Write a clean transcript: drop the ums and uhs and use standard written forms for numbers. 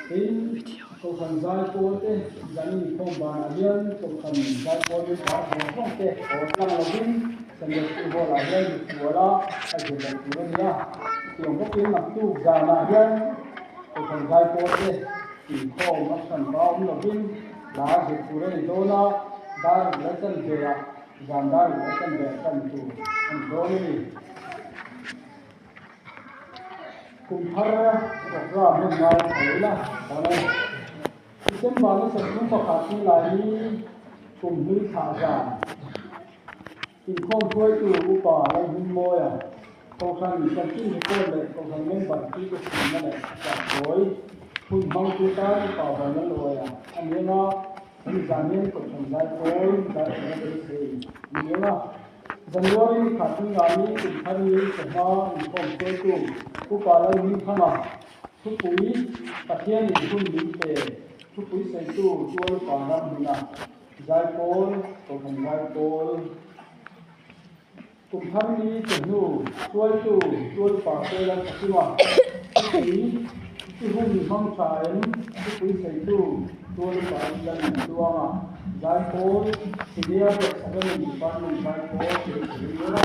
Tin, Kohhran zaipawl te zan inkhawm banah hian Kohhran zaipawl member zawng zawng te haw tlang lovin Sunday School Hall ah hian misual a a zir loh tur a ni a. Chutiang bawkin naktuk zanah hian Kohhran zaipawl te inkhawm a hran pa awm lovin hla zir tur a ni dawn a, dar ruk leh chanve ah zan dar ruk leh chanve ah tan tur a ni dawn a ni. Kum thar program hun ngai a lo ila dawn e. December ni 31 ni lai hi kum hlui thlah zan inkhawm hruaitu upa Lalhmingmawia Kohhran chanchin report leh Kohhran member thi te chhunna leh chahchawi hun hmangtu tan upa Vanlalawia a ni ang a, hemi zan hian Kohhran zaipawl zaipawl a beisei a ni ang a. January ni khat ni ngah ni kum thar ni chawhma inkhawm hruaitu Upa Lalhmingthanga thupui Pathian in hun min pe thupui sawitu Tual Upa Ramhmuna Zaipawl Kohhran Zaipawl Kum thar ni chawhnu hruaitu Tual Upa Sailan Fatima thupui I hun hmang tha em thupui sawitu Tual Upa Lalnuntuanga Zaipawl Senior Academic Department Zaipawl Tei Thei Nia.